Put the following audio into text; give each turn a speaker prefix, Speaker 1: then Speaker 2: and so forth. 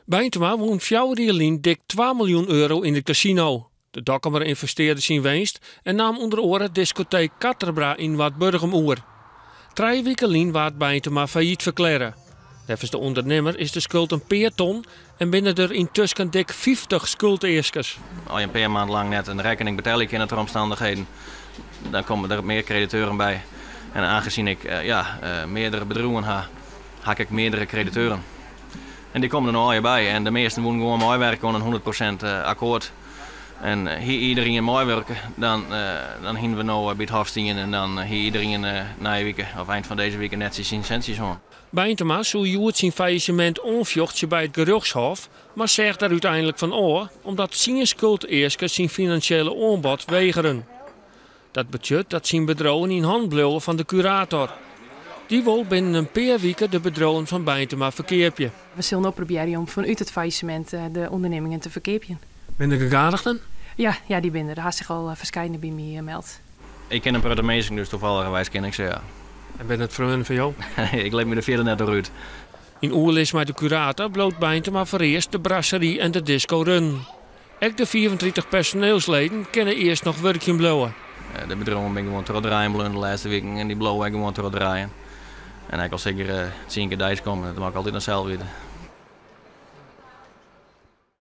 Speaker 1: Beintema wûn fjouwer jier lyn dik twa miljoen euro yn it kasino. De Dokkumer ynvestearde syn winst en naam ûnder oare diskoteek Katterbra yn Noardburgum oer. Trije wike lyn waard Beintema fajyt ferklearre. Neffens de ûndernimmer is de skuld in pear ton en binne der yntusken dik 50 skuldeaskers.
Speaker 2: As je in pear maand lang net in rekkening betelje kinne troch omstannichheden, dan komme der mear krediteuren by. En aangezien ik ja, meardere bedriuwen ha, ha ik ek meardere krediteuren. En dy komme der no allegear by en de measten woenen gewoan meiwerke oan in 100% akkoart. En hie iederien meiwurke, dan, dan hienen we no by it Hof stien en dan hie iederien nije wike of ein fan dizze wike netsjes syn sintsjes hân.
Speaker 1: Beintema soe hjoed syn faillissemint oanfjochtsje by it gerjochtshôf, mar seach dêr úteinlik fan ôf omdat tsien skuldeaskers syn finansjele oanbod wegeren. Dat betsjut dat syn bedriuwen yn hannen bliuwe fan de kurator. Dy wol binnen in pear wike de bedriuwen fan Beintema ferkeapje.
Speaker 3: We sille no probearje om fanút it faillissemint de ûndernimmingen te ferkeapjen.
Speaker 1: Binne der gegadigden?
Speaker 3: Ja, ja, dy binne der. Der ha sich al ferskeidene by my meld.
Speaker 2: Ik ken in protte minsken, dus tafalligerwijs ken ik se, ja.
Speaker 1: En binne it freonen fan jo?
Speaker 2: Ik lit my der fierder net oer út.
Speaker 1: Yn oerlis mei de kurator bliuwt Beintema foarearst de brassery en de disko runnen. Ek de 35 personeelsleden kinne earst noch wurkjen bliuwe.
Speaker 2: De bedriuwen binne gewoan trochdraaien bleaun de lêste wiken en dy bliuwe ek gewoan trochdraaien. En ek al sil ik der tsien kear deis komme, dat moat ik altyd noch sels witte.